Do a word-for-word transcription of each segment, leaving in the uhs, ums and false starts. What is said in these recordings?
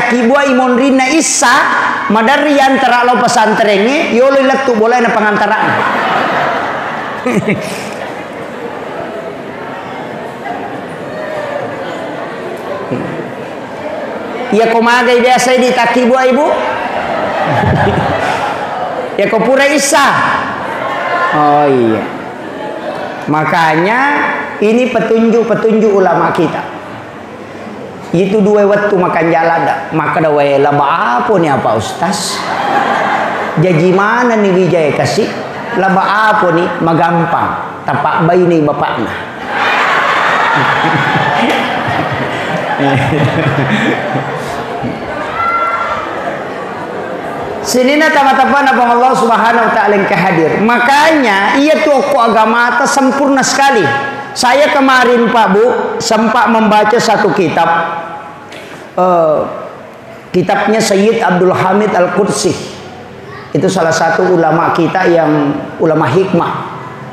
Kibuai monrinna Issa, maderri yantara lao pesantrengnge, yolo lettu bolaina pengantara'na. Iya ko magai biasa di takkibuai, Bu? Iya ko pura Issa. Oh iya. Makanya ini petunjuk-petunjuk ulama kita. Itu dua wettu makanja ladda, makkeda wae, "Laba aponi apa, Ustaz?" Jaji manenni Wijaya kasi, "Laba aponi, magampang, tapabbaini bapakna." Sininna tama-tamana Puang Allah Subhanahu wa Ta'ala engka hadir. Makanya, iya tu okko agamata sempurna sekali. Saya kemarin, Pak Bu, sempat membaca satu kitab. Eh, kitabnya Sayyid Abdul Hamid Al-Qudsi. Itu salah satu ulama kita yang ulama hikmah,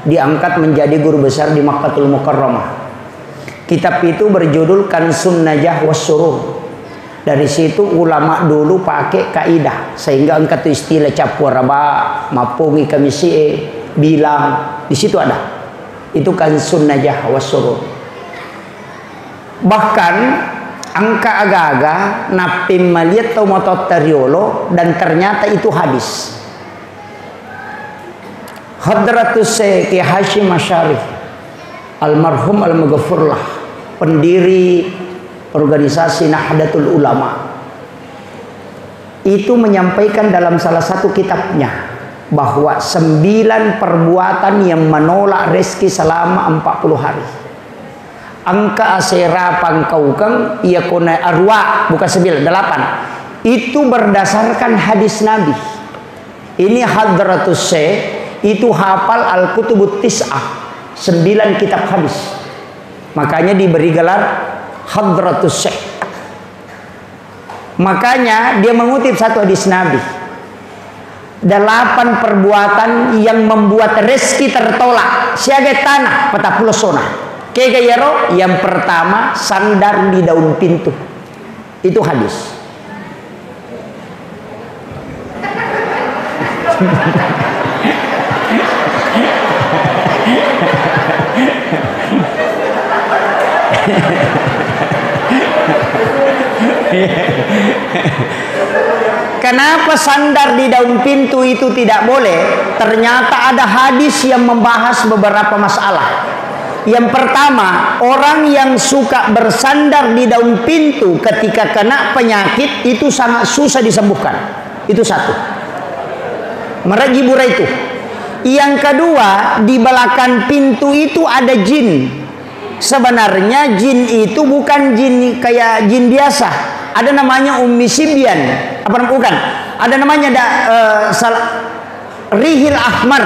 diangkat menjadi guru besar di Makkatul Mukarramah. Kitab itu berjudul Kansun Najah Wassurur. Dari situ ulama dulu pakai kaidah, sehingga engka tu istilah cappu araba, mappongi kamisi'e, bilang, di situ ada. Itu Kansun Najah Wassurur. Bahkan engka aga-aga napping maliat tau matotta riolo dan ternyata itu hadis. Hadratus Syekh Kiai Hasyim Asy'ari, almarhum almaghfurlah, pendiri organisasi Nahdlatul Ulama, itu menyampaikan dalam salah satu kitabnya bahwa sembilan perbuatan yang menolak rezeki selama empat puluh hari. Engka asera pangkaukeng, iya kona arua, bukan sembilan, delapan. Itu berdasarkan hadis Nabi. Ini Hadratus Syekh, itu hafal Al-Kutubut Tis'ah, sembilan kitab hadis. Makanya diberi gelar Hadratus Syekh. Makanya dia mengutip satu hadis Nabi. Delapan perbuatan yang membuat rezeki tertolak. Siaga tanah, patappulo sona. Kega yaro? Yang pertama, sandar di daun pintu. Itu hadis. Kenapa sandar di daun pintu itu tidak boleh? Ternyata ada hadis yang membahas beberapa masalah. Yang pertama, orang yang suka bersandar di daun pintu ketika kena penyakit itu sangat susah disembuhkan. Itu satu. Maraji bura itu. Yang kedua, di belakang pintu itu ada jin. Sebenarnya jin itu bukan jin kayak jin biasa. Ada namanya Ummi Sibyan. Apa nam-, bukan? Ada namanya da-, eh, sal-, Rihil Ahmar,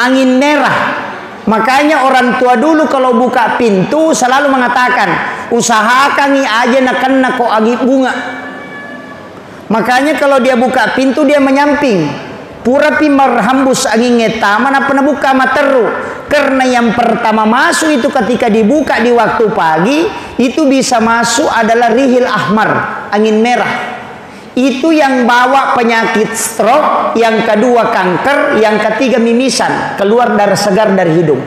angin merah. Makanya orang tua dulu kalau buka pintu selalu mengatakan, "Usahakangi aja nakenna ko angin bunga." Makanya kalau dia buka pintu, dia menyamping. Purapi marhambus angin tama, nappa nabuka materru. Karena yang pertama masuk itu ketika dibuka di waktu pagi, itu bisa masuk adalah rihil ahmar, angin merah. Itu yang bawa penyakit stroke, yang kedua kanker, yang ketiga mimisan, keluar darah segar dari hidung.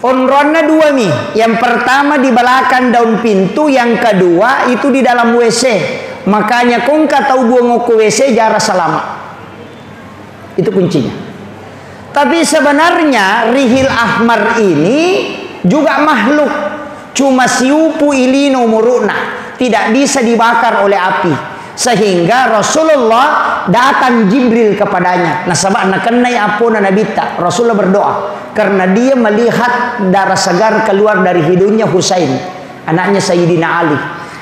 Onroanna dua mi, yang pertama di belakang daun pintu, yang kedua itu di dalam W C. Makanya kongka tau buang okko W C jara salama. Itu kuncinya. Tapi sebenarnya rihil ahmar ini juga makhluk, cuma siupu ilino umuru'na, tidak bisa dibakar oleh api. Sehingga Rasulullah datang Jibril kepadanya. Nasaba nakennai appona Nabitta, Rasulullah berdoa. Karena dia melihat darah segar keluar dari hidungnya Husain, anaknya Sayyidina Ali.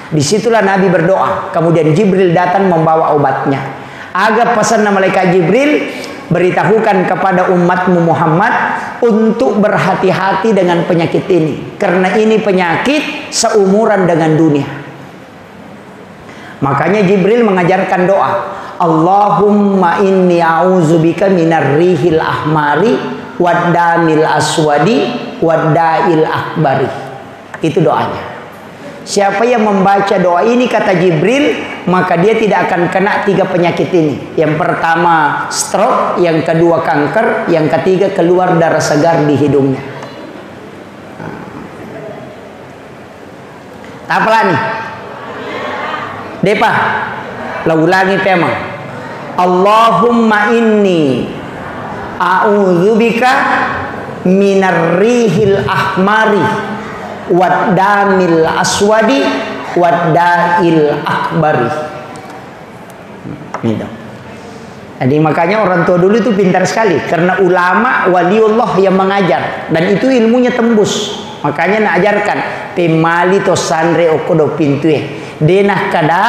Disitulah Nabi berdoa. Kemudian Jibril datang membawa obatnya. Aga pesanna malaikat Jibril, "Beritahukan kepada umatmu Muhammad untuk berhati-hati dengan penyakit ini. Karena ini penyakit seumuran dengan dunia." Makanya Jibril mengajarkan doa, "Allahumma inni a'udzubika minar rihil ahmari waddamil aswadi waddail akbari." Itu doanya. Siapa yang membaca doa ini, kata Jibril, maka dia tidak akan kena tiga penyakit ini. Yang pertama stroke, yang kedua kanker, yang ketiga keluar darah segar di hidungnya. Tapalani. Depa. La ulangi pemang. Allahumma inni a'udzubika minar rihil ahmari wad damil aswadi wad da'il akbari. Gitu. Jadi, makanya orang tua dulu itu pintar sekali, karena ulama waliullah yang mengajar, dan itu ilmunya tembus. Makanya naajarkan, pemmali to sanre okko do pintue. De nakkada,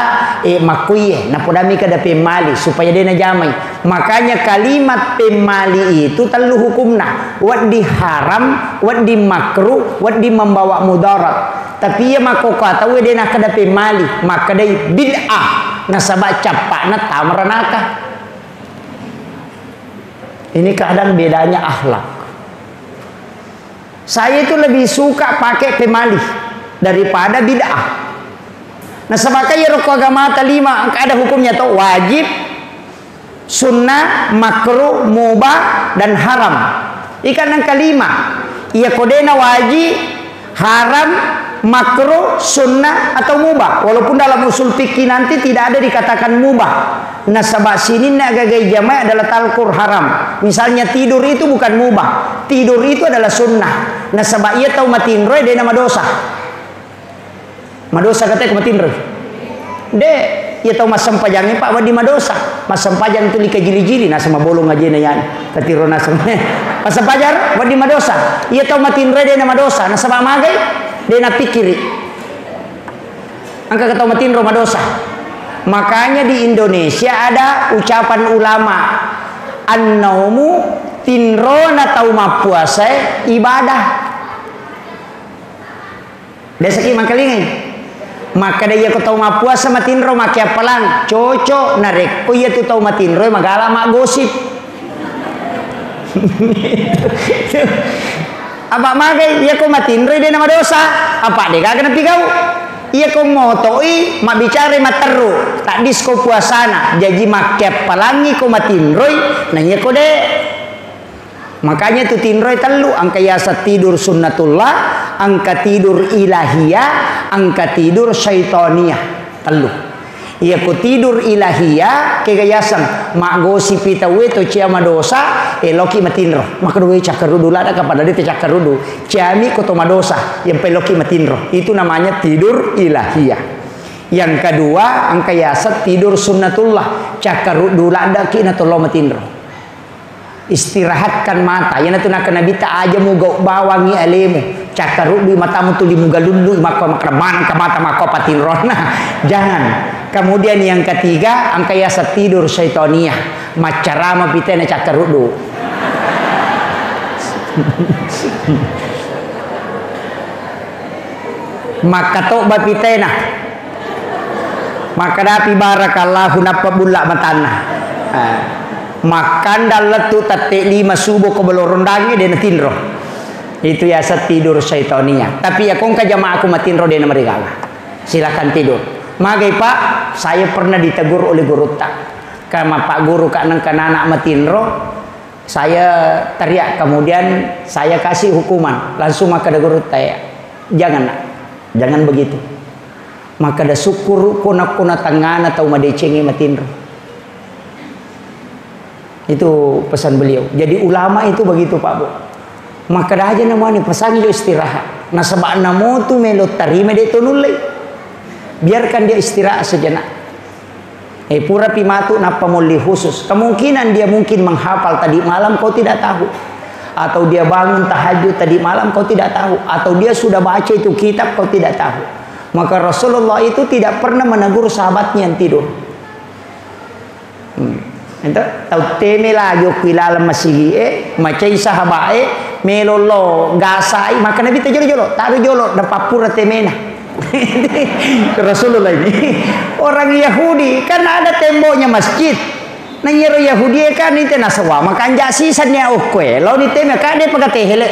eh, makkuiye, napodami kada pemmali, supaya de najamai. Makanya kalimat pemmali itu tellu hukumna. Wedding haram, wedding makruh, wedding membawa mudarat. Tapi iya makkokkoe tauwe de nakkeda pemmali, makkedai bid'ah, nasaba cappa'na tama ranaka. Ini kadang bedanya akhlak. Saya itu lebih suka pakai pemmali daripada bid'ah. Nasaba kan iyaro ko agamata lima, engka ada hukumnya to, wajib, sunnah, makruh, mubah, dan haram. Ikan yang kelima, iya ko de nawaji, haram, makruh, sunnah, atau mubah. Walaupun dalam usul fikih nanti tidak ada dikatakan mubah. Nasaba sininna gagai jamai adalah talkur haram. Misalnya tidur itu bukan mubah. Tidur itu adalah sunnah. Nasaba iya tau matinroe de namadosa. Madosa kata ko matinroi? De, iya tau massempajangnge, Pak, wedding madosa. Massempajang tuli kajili-jili, naseng mabolong ajena yani. Katiro naseng. Massempajang wedding madosa. Iya tau matinroi de namadosa, nasaba magai de napikkiri. Engka tau matinro madosa. Makanya di Indonesia ada ucapan ulama, "An-naumu, tinrona tau mappuasae ibadah." Biasaki mangkalingai. Makkeda, "Iya ko tau mappuasa matinro, makkeappalang." Cocok, narekko iya tu tau matinroi magala maggosip. Apa magai, iya ko matinroi de namadosa. Apa de gaga napigau. Iya ko motoi mabbicara matteru, taddisko puasana. Jaji makkeappalangi ko matinroi, na iya ko de. Makanya tu tinroe tellu, engka yaseng tidur sunnatullah, engka tidur ilahiyah, engka tidur syaitaniyah. Tellu. Iya ko tidur ilahiyah, kega yaseng, maggosipi tauwe to cia madosa, eloki matinro. Makkeda, "Weh, cakkaruddu ladda ka padahal de te cakkaruddu." Ciami ko to madosa, yang peloki matinro. Itu namanya tidur ilahiyah. Yang kedua, engka yaseng tidur sunnatullah. Cakkaruddu laddaki na tollo matinro. Istirahatkan mata. Iyanatu nakkeda Nabitta, "Aja mugau bawangi alemu. Cakkaruddui matamu tuli mugalullui makko makkeda manengka mata makko patinronna." Jangan. Kemudian yang ketiga, engka yaseng tidur syaitaniyah. Maccarama pitena cakkaruddu. Makkatobba pitena. Makkadapi barakallahu nappa bulla matanna. Eh, makkandang lettu tette lima subuh ko belorondangnge de natinro. Itu yaseng tidur syaitania. Tapi ya kongka jamaaku matinro de namarigala. Silakan tidur. Magai, Pak, saya pernah ditegur oleh gurutta. Kama Pak Guru ka nengka nana matinro, saya teriak, kemudian saya kasih hukuman. Langsung makkeda gurutta, "Ya, jangan, Nak. Jangan begitu." Makkeda, "Sukkuru'ko nakko na tangngana tau madecengnge matinro." Itu pesan beliau. Jadi ulama itu begitu, Pak, Bu. Makkeda aja namani pesangi jo istirahat. Nasaba namotu melo tarima de to nullei. Biarkan dia istirahat sejenak. Eh, purapi matu nappa molli khusus. Kemungkinan dia mungkin menghafal tadi malam, kau tidak tahu. Atau dia bangun tahajud tadi malam, kau tidak tahu. Atau dia sudah baca itu kitab, kau tidak tahu. Maka Rasulullah itu tidak pernah menegur sahabatnya yang tidur. Hmm. Ento, tau teme lagi okko ilaleng masigi'e, macai sahaba'e, melo lo gasai, maka Nabi te jolo-jolo, taru jolo, napappura temena. Rasulullah ini orang Yahudi, kan ada temboknya masjid. Nah, iyaro Yahudi e kan ite nasawa, makanja sisannya okko e, launi teme, kade pagate hele.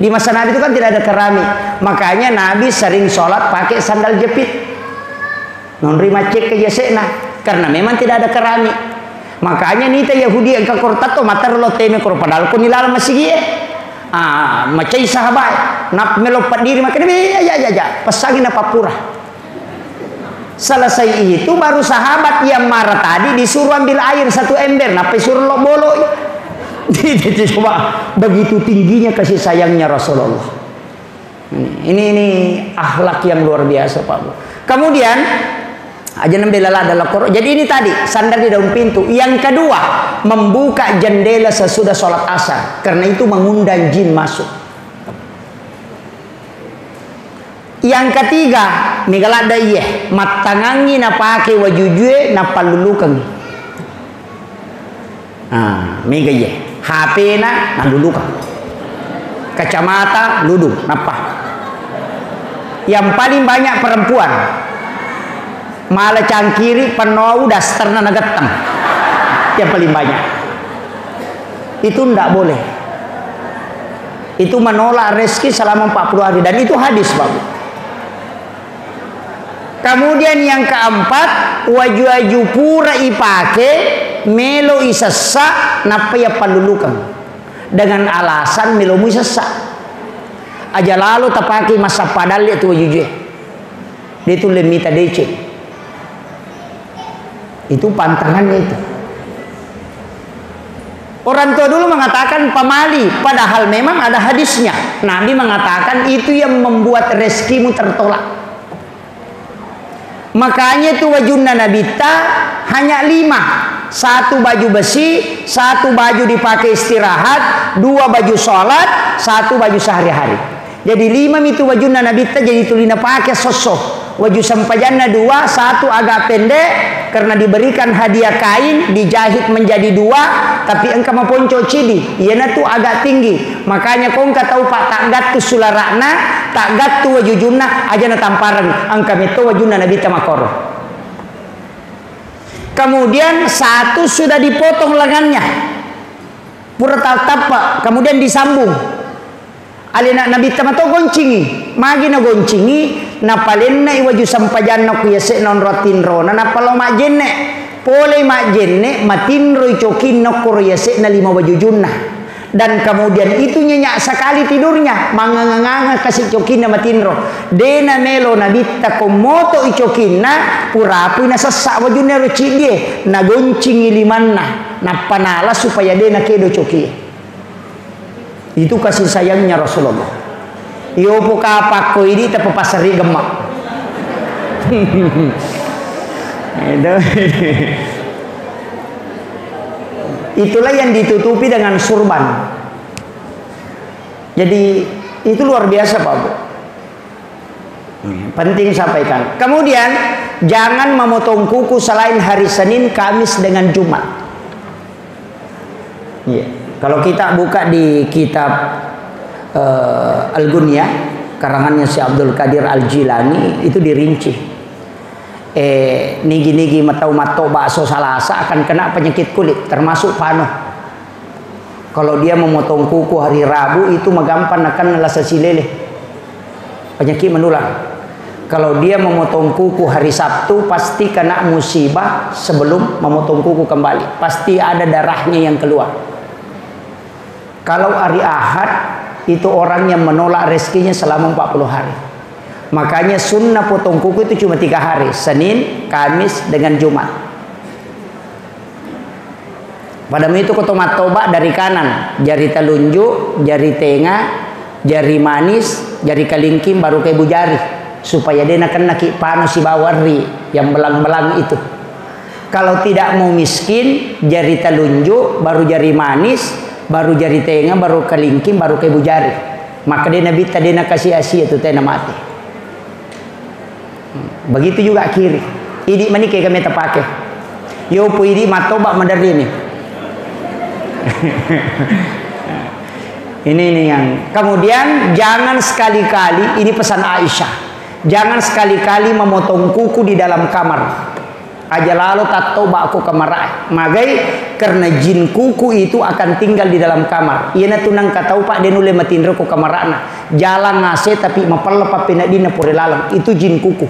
Di masa Nabi itu kan tidak ada keramik. Makanya Nabi sering sholat pakai sandal jepit. Nonri macet ke jesekna. Karena memang tidak ada keramik. Makanya nita Yahudi engka kortatto matar lo teme koro padahal ko nilalang masigi e. Ah, macai sahabat. Nap melo padiri makanya, "Be, aja, aja, aja." Pesangi na papura. Selesai itu, baru sahabat yang marah tadi disuruh ambil air satu ember, nappa disuruh lo boloi. Jadi, coba, begitu tingginya kasih sayangnya Rasulullah. Ini, ini, ini akhlak yang luar biasa, Pak Bu. Kemudian, aja nembela lada lekor. Jadi, ini tadi, sandar di daun pintu. Yang kedua, membuka jendela sesudah sholat asar. Karena itu mengundang jin masuk. Yang ketiga, mega ladde iye, mattangangngi napake wajujue, nappallulukengngi. Ah, mega iye. H P-na nallulukeng. Kacamata ludu, nappa. Yang paling banyak perempuan. Mala cangkiri, pennoau, dasterna nagetteng. Yang paling banyak. Itu ndak boleh. Itu menolak rezeki selama empat puluh hari. Dan itu hadis, Bapak. Kemudian yang keempat, waju-waju pura ipake, melo isessa, nappa yappallulukeng. Dengan alasan melo muisessa. Aja lalo tapake massappa dalle tu wajujue. De tulle mita deceng. Itu pantangannya itu. Orang tua dulu mengatakan pamali, padahal memang ada hadisnya. Nabi mengatakan itu yang membuat rezekimu tertolak. Makanya itu wajunna Nabitta hanya lima. Satu baju besi, satu baju dipakai istirahat, dua baju sholat, satu baju sehari-hari. Jadi lima mitu wajunna Nabitta jadi tuli napake sosso. Waju sempajanna dua, satu agak pendek karena diberikan hadiah kain, dijahit menjadi dua, tapi engka maponco cidi, iyanatu agak tinggi. Makanya ko engka tau pa taggattu sulara'na, taggattu wajujunna, aja natampareng, engka metto wajunna Nabitta makkoro. Kemudian satu sudah dipotong lengannya. Pura ta-, tappa, kemudian disambung. Alena Nabitta mato goncingi. Magi nagoncingi, napalennai waju sempajanna ku yase'na onrong tinrona, nappa lao majjenne. Polei majjenne, matinroi cokinna okkoro yase'na lima wajujunna. Dan kemudian itu nyenyak sekali tidurnya, manganga-nganga kasi cokinna matinro. De namelo Nabitta ko motoi cokinna, purapui nasessa wajunna ero ciddie, nagoncingi limanna, nappa nala supaya de nakedo cokie. Itu kasih sayangnya Rasulullah. Iyo, pokapakko idi tapapasari gemma. Itu. Itulah yang ditutupi dengan surban. Jadi, itu luar biasa, Pak Bu. Penting sampaikan. Kemudian, jangan memotong kuku selain hari Senin, Kamis, dengan Jumat. Iya. Kalau kita buka di kitab, eh, Al-Ghunyah, karangannya Syekh Abdul Qadir Al-Jilani, itu dirinci. Eh, nigi-nigi matau matto bakso Salasa akan kena penyakit kulit, termasuk pano. Kalau dia memotong kuku hari Rabu, itu magampang nakenna lasa silele. Penyakit menular. Kalau dia memotong kuku hari Sabtu, pasti kena musibah sebelum memotong kuku kembali. Pasti ada darahnya yang keluar. Kalau hari Ahad, itu orang yang menolak rezekinya selama empat puluh hari. Makanya sunnah potong kuku itu cuma tiga hari, Senin, Kamis, dengan Jumat. Pada itu ko to mattoba dari kanan, jari telunjuk, jari tenga, jari manis, jari kalingking, baru ke ibu jari, supaya de nakennaki pano sibawa ri yang belang-belang itu. Kalau tidak mau miskin, jari telunjuk, baru jari manis, baru jari tenga, baru kalingking, baru ke ibu jari. Maka de Nabitta de nakasi asia tu tena mati. Begitu juga kiri. Idi mani ke kami tapake. Yo pu idi mattoba maderri ni. Ini, ini yang kemudian jangan sekali-kali, ini pesan Aisyah, jangan sekali-kali memotong kuku di dalam kamar. Aja lalo tattoba ko kamarae. Magai? Karena jin kuku itu akan tinggal di dalam kamar. Iyanatu nangka tau, Pak, de nulle matinro ko kamarana. Jalang A C tapi mapella pappeneddinna pore laleng. Itu jin kuku.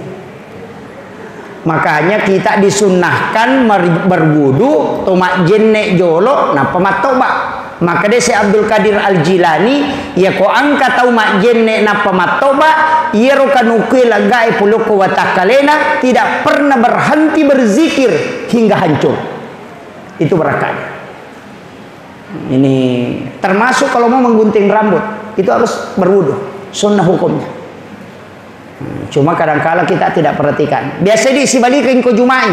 Makanya kita disunnahkan mer-, berwudu, to majjenne jolo, nappa mattoba. Makkeda Syekh Abdul Qadir Al-Jilani, iyako engka tau majjenne nappa mattoba, iyaro kanukue laggae polokko watakkalena tidak pernah berhenti berzikir hingga hancur. Itu barakka'nya. Ini termasuk kalau mau menggunting rambut, itu harus berwudu, sunnah hukumnya. Cuma kadangkala kita tidak perhatikan. Biasa di sibalikeng ko Jumai.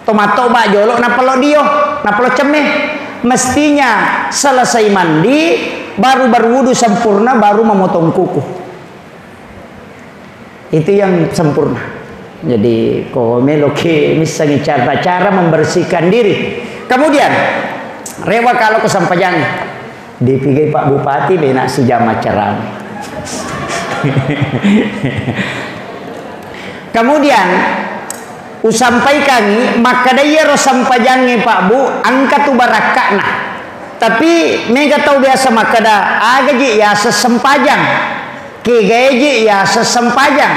To mattoba jolo, nappa lo dio, nappa lo cemme. Mestinya selesai mandi, baru berwudu sempurna, baru memotong kuku. Itu yang sempurna. Jadi, ko meloki missengi cara-cara membersihkan diri. Kemudian, rewa kalau ko sempajang. Dipigai Pak Bupati, bena sijama ceramah. Kemudian, usampaikangi, makkeda iyaro sempajangnge, Pak Bu, engka tu barakka'na. Tapi mega tau biasa makkeda, "Aga ji yaseng sempajang? Kegae ji yaseng sempajang?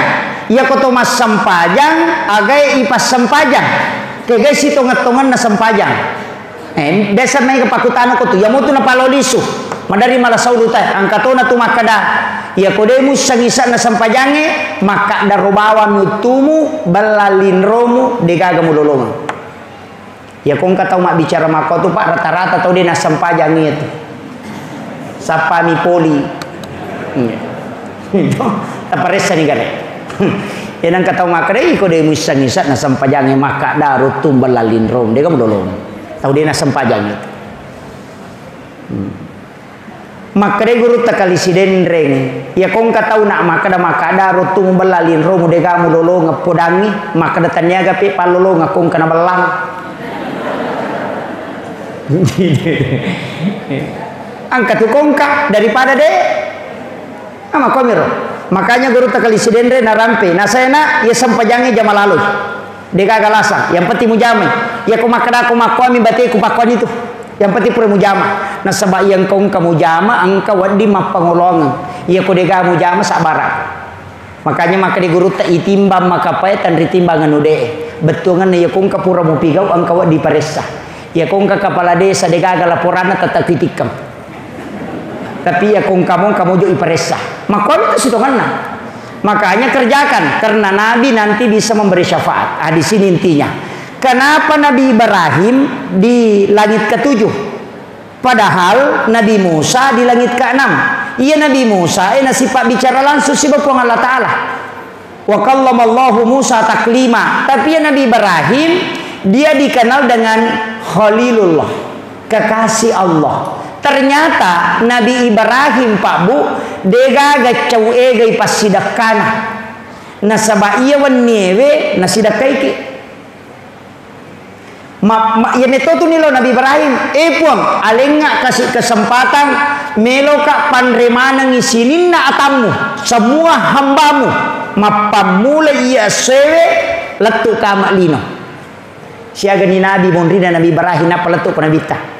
Iyako to massempajang, agae ipassempajang? Kegae sitongeng-tongenna sempajang?" Eh, biasa mega pakkutana ko tu, iya mutu napalolisu. Maderri mala saulu tae, engka tona tu makkeda, "Iyako de musseng ise'na sempajangnge, makkaddaro bawammi uttumu, bella linromu, degaga mulolongeng." Iyako engka tau mabbicara makko tu, Pak, rata-rata tau de nassempajang iyatu. Sappami poli. Iya. Itu taparessani gare. Iya, nengka tau makkeda, "Iko de muisseng ise'na sempajangnge, makkaddaro uttung bella linrong, degaga mulolong." Tau de nassempajang itu. Hmm. Makkedai gurutta Kali Sidenreng, "Iyako engka tau na makkeda, makkaddaro uttung bella linromu, degaga mulolongeng, podangngi, makkeda tenniaga pe pallolongeng, ko engka nabellang." Engka tu ko engka daripada de. Ah, makkuamiro. Makanya gurutta Kali Sidenreng narampe, nasaena iya sempajangnge jama laloi. Degaga lasang, yang penting mujamai. Iyako makkedako makkuami bateku pakkuani tu. Yang penting pura mujama. Nasaba iya engka, engka mujama, engka wedding mappangoloangeng. Iyako degaga mujama, sabbara. Makanya makkeda gurutta, "Itimbang makapae, tanritimbang anu de'e." Bettuangenna iyako engka pura mupigau, engka wedding paressa. Iyako engka kepala desa degaga laporanna, tetap itikkeng. Tapi iyako engka mo, engka mojo iparessa. Makkuami tu sitongenna. Makanya kerjakan, karena Nabi nanti bisa memberi syafaat. Ah, di sini intinya. Kenapa Nabi Ibrahim di langit ketujuh? Padahal Nabi Musa di langit keenam. Iya, Nabi Musa e nasipabbicara langsung siba Puang Allah Ta'ala. "Wa kallamallahu Musa taklima." Tapi ya Nabi Ibrahim, dia dikenal dengan Khalilullah, kekasih Allah. Ternyata Nabi Ibrahim, Pak Bu, degaga cau egai passidekkana. Nasaba iya wenniewe nasidekkaiki. Ma-, ma-, iya metto tu nilo Nabi Ibrahim, "Eh Puang, alengnga kasi kesempatan, meloka panre manengi sininna atammu, semua hambamu, mappammula iya essoewe lettu kama lino." Siagani Nabi monrina Nabi Ibrahim, nappa lettu ko Nabitta.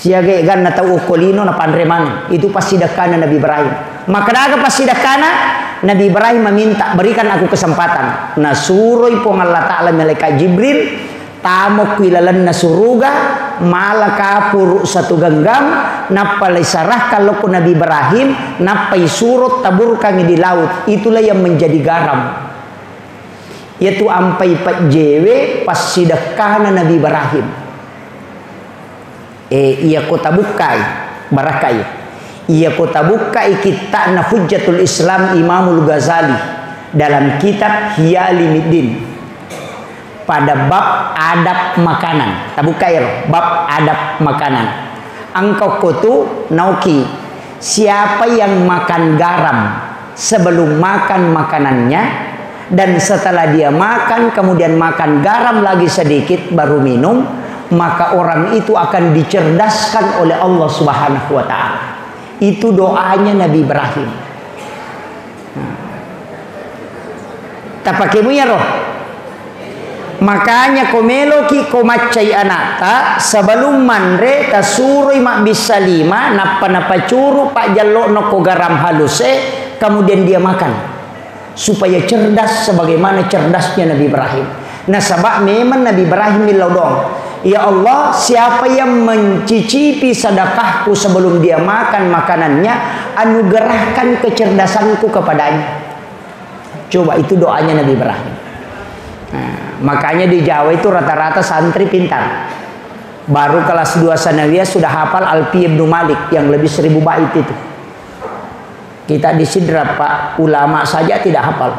Siaga eganna tau okko lino napanre maneng. Itu passidekkana Nabi Ibrahim. Makkedaga passidekkana? Nabi Ibrahim meminta, "Berikan aku kesempatan." Nasuroi Puang Allah Ta'ala malaikat Jibril, tamo kui lalenna suruga, mala kapuru satu genggam, nappa isarahkan lokko Nabi Ibrahim, nappa isuro taburkangi di laut. Itulah yang menjadi garam. Iyatu ampai pejjewe passidekkana Nabi Ibrahim. Eh, iyako tabukkai, barakkai. Iyako tabukkai kitta'na Hujjatul Islam Imamul Ghazali dalam kitab Ihya Ulumuddin pada bab adab makanan. Tabukkai ro, bab adab makanan. Engka okko tu nauki, siapa yang makan garam sebelum makan makanannya, dan setelah dia makan, kemudian makan garam lagi sedikit, baru minum, maka orang itu akan dicerdaskan oleh Allah Subhanahu wa Ta'ala. Itu doanya Nabi Ibrahim. Nah. Tapakemu iyaro? Makanya ko meloki ko maccai anakta, sebelum manre tasuroi mabbissa lima, nappa napacuru pajjallo'na ko garam halus e, kemudian dia makan. Supaya cerdas sebagaimana cerdasnya Nabi Ibrahim. Nasaba memang Nabi Ibrahim millau doang, "Ya Allah, siapa yang mencicipi sedekahku sebelum dia makan makanannya, anugerahkan kecerdasanku kepadanya." Coba, itu doanya Nabi Ibrahim. Nah, makanya di Jawa itu rata-rata santri pintar. Baru kelas dua sanawiyah sudah hafal Alfiyah Ibnu Malik yang lebih seribu bait itu. Kita di Sidrap, Pak, ulama saja tidak hafal.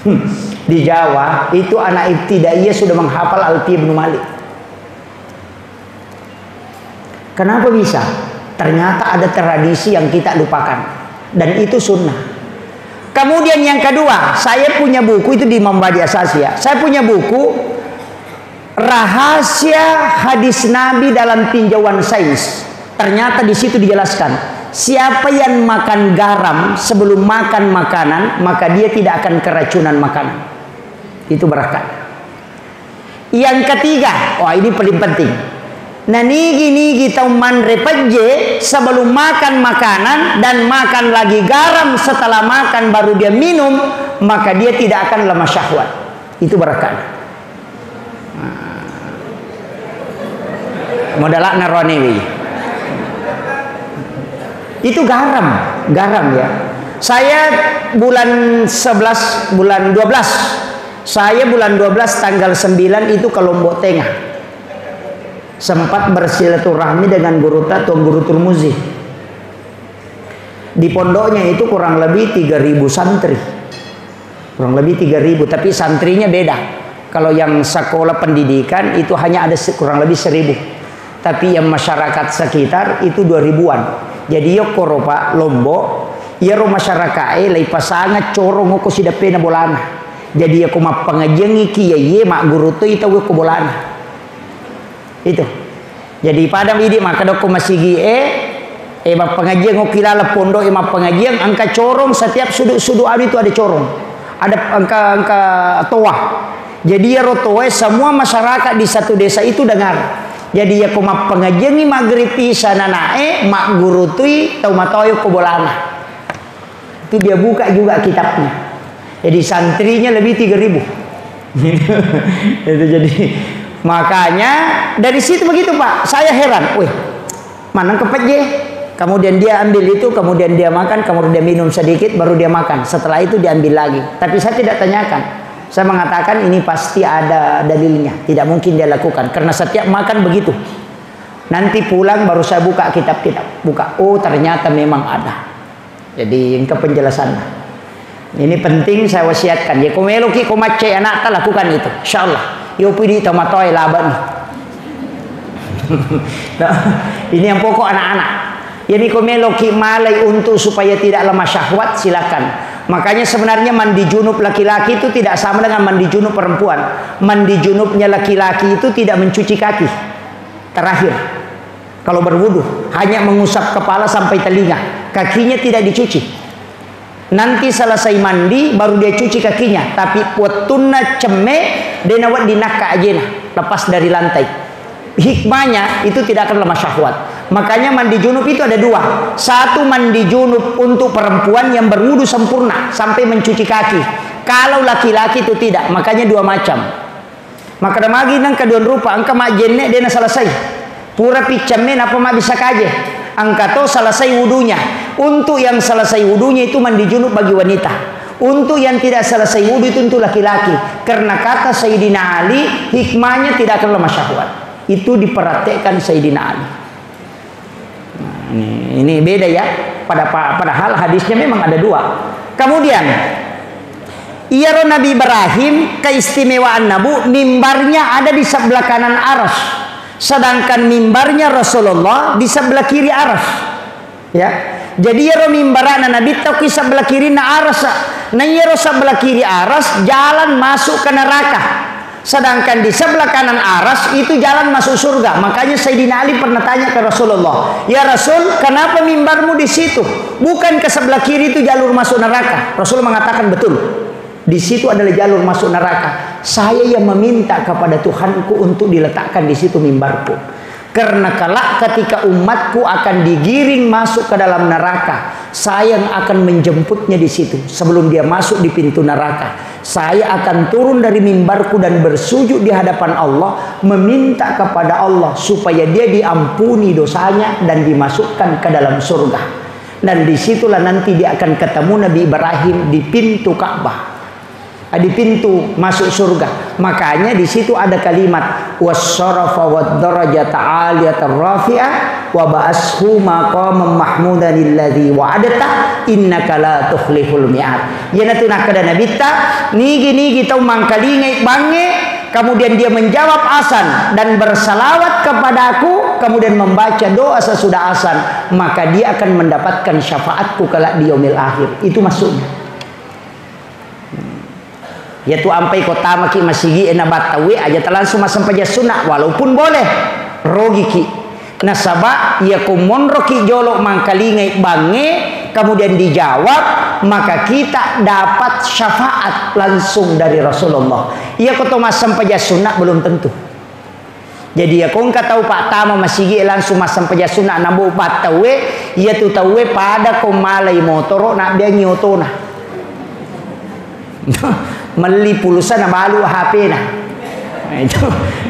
Hmm. Di Jawa, itu anak ibtidaiyah sudah menghafal Alfiyah Ibnu Malik. Kenapa bisa? Ternyata ada tradisi yang kita lupakan. Dan itu sunnah. Kemudian yang kedua, saya punya buku itu di Imam Badi Asasi ya. Saya punya buku Rahasia Hadis Nabi dalam Tinjauan Sains. Ternyata di situ dijelaskan, siapa yang makan garam sebelum makan makanan, maka dia tidak akan keracunan makanan. Itu berkah. Yang ketiga, wah, ini paling penting. Nanigi-nigi tau manre pejje sebelum makan makanan dan makan lagi garam setelah makan baru dia minum, maka dia tidak akan lemah syahwat. Itu berkah. Modalakna ronewi. Itu garam, garam ya. Saya bulan sebelas, bulan dua belas. Saya bulan dua belas tanggal sembilan itu ke Lombok Tengah. Sempat bersilaturahmi dengan guru ta, Tuan Guru Turmuzi. Di pondoknya itu kurang lebih tiga ribu santri. Kurang lebih tiga ribu, tapi santrinya beda. Kalau yang sekolah pendidikan itu hanya ada se-, kurang lebih seribu. Tapi yang masyarakat sekitar itu dua ribuan. Jadi, yokkoro, Pak, Lombok, iyaro masyarakat e lai pasanga corong ko sideppena bolana. Jadi, yako mappangajiangngi kiai e, magguru toi tau ko bolana. Itu. Jadi pada idi makkeda ko masigi e, e, mappangajiang okki laleng pondok e mappangajiang, engka corong, setiap sudut-sudut anu itu ada corong. Ada engka, engka toa. Jadi iyaro toa e semua masyarakat di satu desa itu dengar. Jadi yako mappangajiangngi maghrib isya nanae, maggurutui tau matoa ko bolana. Itu dia buka juga kitabnya. Jadi santrinya lebih tiga ribu. Itu jadi, makanya dari situ begitu, Pak. Saya heran, "Wih, mana kepejje?" Kemudian dia ambil itu, kemudian dia makan, kemudian dia minum sedikit, baru dia makan. Setelah itu dia ambil lagi. Tapi saya tidak tanyakan. Saya mengatakan ini pasti ada dalilnya. Tidak mungkin dia lakukan. Karena setiap makan begitu. Nanti pulang baru saya buka kitab-kitab. Buka, oh, ternyata memang ada. Jadi, engka penjelasanna. Ini penting saya wasiatkan. Ya, ko meloki ko maccai anakta, lakukan itu. Insyaallah. Yo pidi tomatoe laba ni. Nah, ini yang pokok anak-anak. Jadi, ko meloki malai untuk supaya tidak lemah syahwat, silakan. Makanya sebenarnya mandi junub laki-laki itu tidak sama dengan mandi junub perempuan. Mandi junubnya laki-laki itu tidak mencuci kaki. Terakhir. Kalau berwudu, hanya mengusap kepala sampai telinga, kakinya tidak dicuci. Nanti selesai mandi, baru dia cuci kakinya. Tapi wettunna cemme, de nawedding nakka ajena, lepas dari lantai. Hikmahnya itu tidak akan lemah syahwat. Makanya mandi junub itu ada dua. Satu mandi junub untuk perempuan yang berwudu sempurna sampai mencuci kaki. Kalau laki-laki itu tidak, makanya dua macam. Makkeda magi nengka duang rupa, engka majjenne de naselesai. Pura piccemme nappa mabbissa kaje. Engka to selesai wudunya. Untuk yang selesai wudunya itu mandi junub bagi wanita. Untuk yang tidak selesai wudu itu untuk laki-laki. Karena kata Sayyidina Ali, hikmahnya tidak akan lemah syahwat. Itu diperaktekkan Sayyidina Ali. Nah, ini, ini beda ya. Pada, pa-, padahal hadisnya memang ada dua. Kemudian, iyaro Nabi Ibrahim, keistimewaan Nabu, mimbarnya ada di sebelah kanan aras. Sedangkan mimbarnya Rasulullah di sebelah kiri aras. Ya. Jadi, iyaro mimbarana Nabi tauki sebelah kiri na aras. Nah, iyaro sebelah kiri aras jalan masuk ke neraka. Sedangkan di sebelah kanan aras itu jalan masuk surga. Makanya Sayyidina Ali pernah tanya ke Rasulullah, "Ya Rasul, kenapa mimbarmu di situ? Bukan ke sebelah kiri itu jalur masuk neraka?" Rasul mengatakan, "Betul. Di situ adalah jalur masuk neraka. Saya yang meminta kepada Tuhanku untuk diletakkan di situ mimbarku. Karena kelak ketika umatku akan digiring masuk ke dalam neraka, saya yang akan menjemputnya di situ. Sebelum dia masuk di pintu neraka, saya akan turun dari mimbarku dan bersujud di hadapan Allah, meminta kepada Allah supaya dia diampuni dosanya dan dimasukkan ke dalam surga. Dan disitulah nanti dia akan ketemu Nabi Ibrahim di pintu Ka'bah. Ah, di pintu masuk surga. Makanya di situ ada kalimat, "Wassarafa wad darajata aliyatar rafi'ah, wa ba'ashu maqamam mahmudan alladzi wa'adta, innaka la tukhliful mi'ad." Iyanatu nakkeda Nabitta, nigi-nigi tau mangkalingai bangnge, kemudian dia menjawab azan dan bersalawat kepadaku, kemudian membaca doa sesudah azan, maka dia akan mendapatkan syafaatku kelak di yaumil akhir. Itu maksudnya. Iyatu ampai ko tamaki masigi e na battauwe aja talangsung massempajang sunna, walaupun boleh, rogiki. Nasaba iyako monroki jolo mangkalingai bangnge, kemudian dijawab, maka kita dapat syafaat langsung dari Rasulullah. Iyako to massempajang sunna belum tentu. Jadi, iyako engka tau pattama masigi e langsung massempajang sunna, nabo battauwe, iyatu tauwe pada ko malai motoro, nabbeangngi otona. Melli pulsa nabalu H P-na. Nah, itu.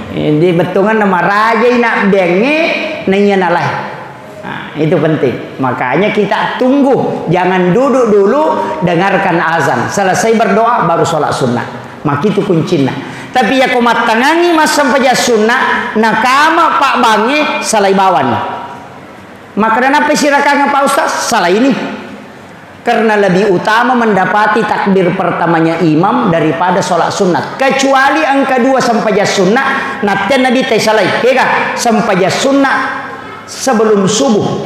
Jadi, bettuanna marajai nabbeangnge, naiya nalai. Nah, itu penting. Makanya kita tunggu, jangan duduk dulu, dengarkan azan. Selesai berdoa, baru sholat sunnah. Makitu kuncinna. Tapi yako mattangangi massempajang sunna, nakama pabbangnge, salai bawani. Makkeda nappai sirakangeng, Pak Ustaz? Salaini. Karena lebih utama mendapati takbir pertamanya imam daripada sholat sunnah. Kecuali engka dua sempajang sunnah, natteang Nabitta isalai. Kega? Sempajang sunnah sebelum subuh.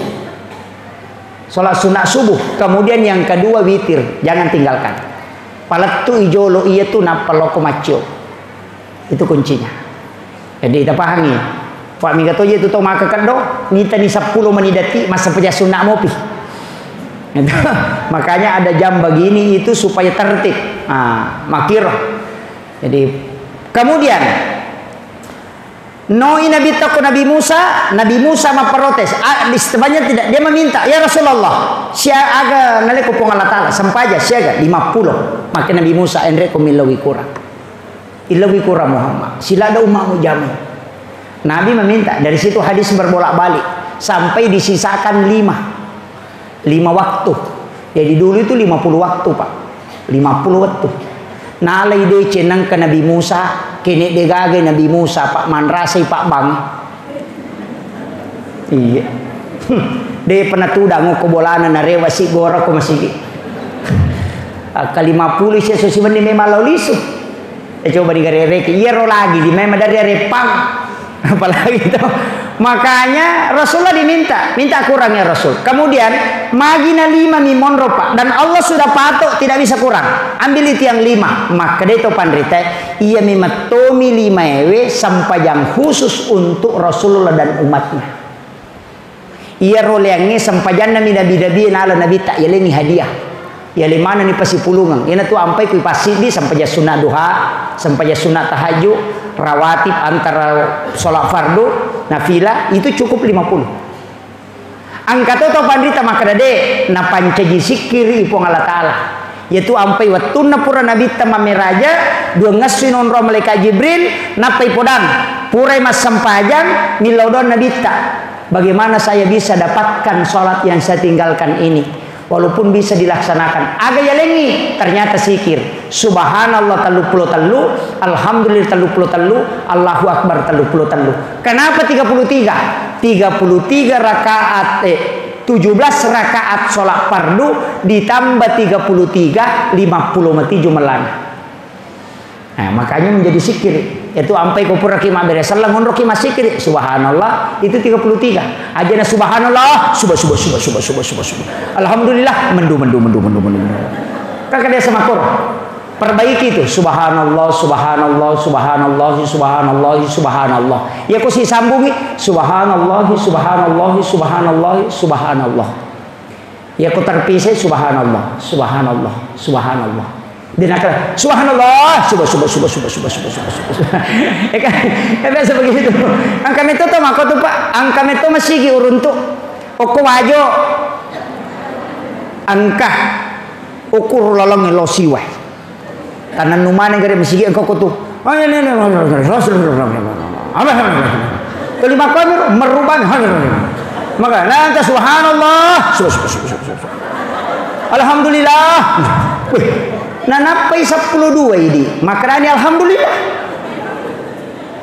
Sholat sunnah subuh. Kemudian yang kedua witir. Jangan tinggalkan. Palettu'i jolo iyatu nappa loko maccio. Itu kuncinya. Jadi, tapahangi. Pak, mega toje tu tau maka keddo, nitani seppulo menit detik, massempajang sunna mopi. Makanya ada jam begini itu supaya tertib. Ah, makkiro. Jadi, kemudian, noi Nabitta ko Nabi Musa, Nabi Musa memprotes. Ah, di sebenarnya tidak, dia meminta, "Ya Rasulullah, sia aga naleko Puang Allah Ta'ala, sempaja siaga?" "Lima puluh." Maka Nabi Musa, "Enre ko millau kurang." Illauwi kura Muhammad, siladda ummamu jamai. Nabi meminta, dari situ hadis berbolak-balik, sampai disisakan lima. Lima waktu. Jadi dulu itu lima puluh waktu, Pak. Lima puluh waktu. Nalai deceng nengka Nabi Musa, kene degaga Nabi Musa, Pak, manrasai Pak Bang. Iya. De pernah tudang ko bolana narewa si gora ko masigi. Akka lima puluh sia so siwenni memang lao lisu. Eh, coba digarereki. Iyaro lagi di memang dari arepang. Apalagi itu. Makanya Rasulullah diminta, minta kurang ya Rasul. Kemudian magina lima mi monro, Pak, dan Allah sudah patok tidak bisa kurang. Ambil itu yang lima. Maka itu panrita, iya mi mettomi lima ewe sempajang khusus untuk Rasulullah dan umatnya. Iyaro leangnge sempajanna mi nabi-nabi nala Nabitta, yalengngi hadiah. Yaleng manenni pasipulungeng. Iyanatu ampai kui passiddi, sempajang sunna duha, sempajang sunna tahajud, rawatib antara sholat fardu, nafilah, itu cukup lima puluh. Engka to tau panrita makkeda de, napancaji sikkiri Puang Allah Ta'ala. Iyatu ampai wettunna pura Nabitta mammeraja, duangngessui nonrong malaikat Jibril, nappai podang, purai massempajang, millau doang Nabitta. Bagaimana saya bisa dapatkan sholat yang saya tinggalkan ini? Walaupun bisa dilaksanakan. Aga yalengngi? Ternyata sikir. Subhanallah telluppulo tellu, Alhamdulillah telluppulo tellu, Allahu Akbar telluppulo tellu. Kenapa tiga puluh tiga? Tiga puluh tiga rakaat, eh, tujuh belas rakaat sholat fardu ditambah tiga puluh tiga, lima puluh matiga jumlahnya. Nah, makanya menjadi sikir. Itu ampai ko puraki mabbere selleng, onroki massikir. Subhanallah, itu tiga puluh tiga. Ajana subhanallah, suba, suba, suba. Alhamdulillah, mendu, mendu, mendu, mendu, mendu, mendu. Kakak dia sama kor. Perbaiki itu. Subhanallah, subhanallah, subhanallah, subhanallah, subhanallah. Ya, kau si sambungi. Subhanallah, subhanallah, subhanallah. Ya, kau terpisah. Subhanallah, subhanallah, subhanallah. Dia nakal, "Subhanallah, subah, subah, subah." Eh, kan, kan biasa begitu. Angka metto to mako tu, Pak. Angka metto masigi uruntu. Okko wajo. Angka. Ukur lolong lo siwai. Tanennu maneng gare masigi engka ko tu. Kelima kami merubah. Maka nanta subhanallah. Alhamdulillah. Wih. Nanappai seppulo dua idi. Makarani alhamdulillah.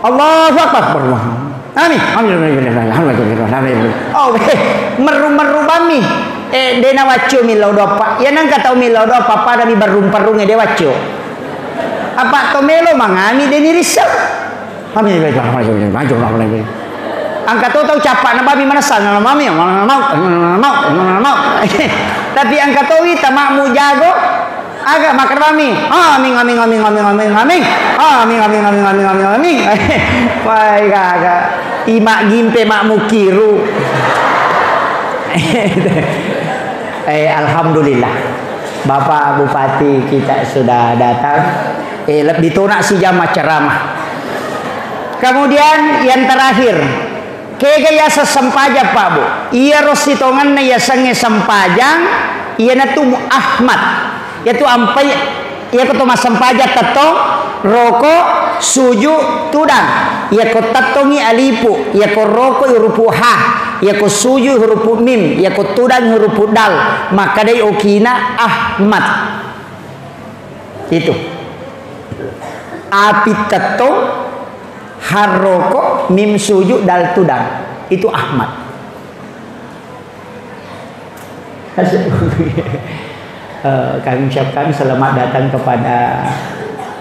Allahu Akbar. Amin. Amin. Oh, merru-merru bammi. Eh, de na waccio millau doppa. Ya nangka tau millau doppa pada mi berrung-perrung de waccio. Apa to melo mangami de ni rissa. Amin. Angka to tau capa na bami manessa na mami, mau, mau. Tapi angka to wi tamakmu jago, Aga makkeda mami, "Aming, aming, aming, aming, aming, aming. Aming, aming, aming, aming, aming, aming." Wai gaga. Ima gimpe mak mukiru. Eh, alhamdulillah. Bapak Bupati kita sudah datang. Eh, lebih tonak si jam ceramah. Kemudian yang terakhir, Kega yaseng sempajang, Pak, Bu? Iyaro sitongenna yasengnge sempajang, iyanatu mu-, Ahmad. Iyatu ampai, iyako to massempajang tettong, roko, suju, tudang. Iyako tettongi alipu, iyako roko hurupu ha, iyako suju hurupu mim, iyako tudang hurupu dal. Makkedai okina Ahmad. Itu. Api tettong, harroko, mim suju, dal tudang. Itu Ahmad. Eh, kami ucapkan selamat datang kepada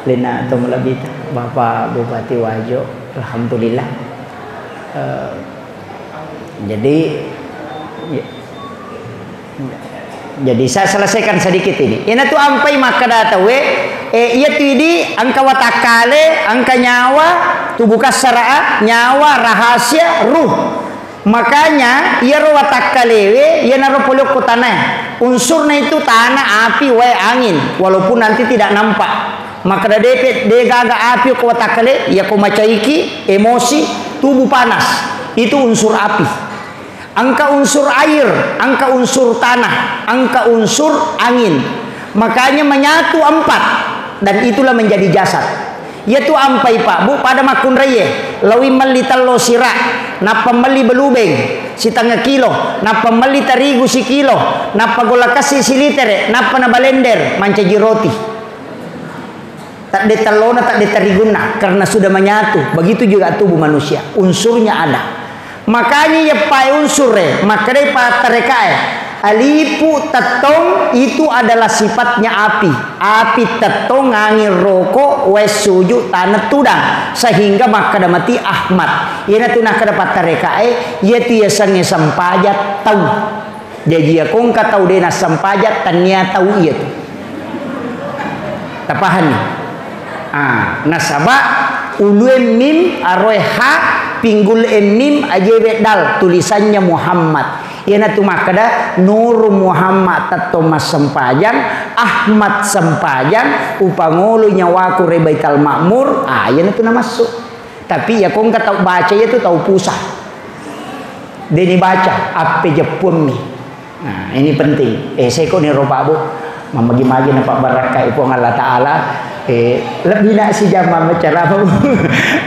Lena Tomolebita, Bapak Bupati Wajo. Alhamdulillah. Eh, jadi, ya, Jadi, saya selesaikan sedikit ini. Iyanatu ampai makkeda tauwe, eh, iyatu idi engka watakkale, engka nyawa, tubuh kassara, nyawa, rahasia, ruh. Makanya, iyaro watakkalewe, iyanaro pole okko tanae. Unsurna itu tanah, api, wae, angin. Walaupun nanti tidak nampak. Makkeda depe, degaga api okko watakkale, iyako macaiki, emosi, tubuh panas. Itu unsur api. Engka unsur air, engka unsur tanah, engka unsur angin. Makanya menyatu empat, dan itulah menjadi jasad. Iyatu ampai, Pak, Bu, pada makkunraie, lawi melli tello sira, nappa melli belubeng sitengnga kilo, nappa melli terigu sikilo, nappa golla kessi silitere, nappa nabalender mancaji roti. Tadde tellona, tadde terigunna, karena sudah menyatu. Begitu juga tubuh manusia, unsurnya ada. Makanya iyeppae unsure, makkedai pattarekae, alipu tettong itu adalah sifatnya api. Api tettong, angin roko, wae suju, tanah tudang. Sehingga makkeda mati Ahmad. Iyanatu nakkeda pattarekae, iyatu yasengnge sempajang tau. Jaji, iyako engka tau de nassempajang, tennia tau iyatu. Tapahanni? Ah, nasaba ulue mim, aroe ha, pinggul e mim, ajewe dal, tulisannya Muhammad. Iyanatu makkeda, Nuru Muhammad tetto massempajang, Ahmad sempajang, upangolo nyawaku ri Baital Ma'mur, ah, iyanatu namassu. Tapi iyako engka tau baca, iyatu tau pusa. Deni baca, appejeppuammi. Nah, ini penting. Eh, seko ni ro, Pak, Bu. Mamagi-magi na pabbarakkai Puang Allah Ta'ala. Eh, lebbi na sijam mammacara, Bu.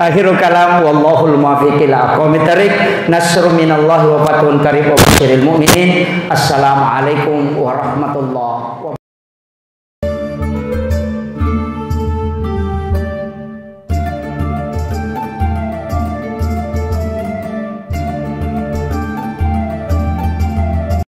Akhirul kalam, wallahul muwaffiq ila aqwamit thariq. Nasrun minallahi wa fathun qarib wa basyiril mu'minin. Assalamualaikum warahmatullahi wabarakatuh.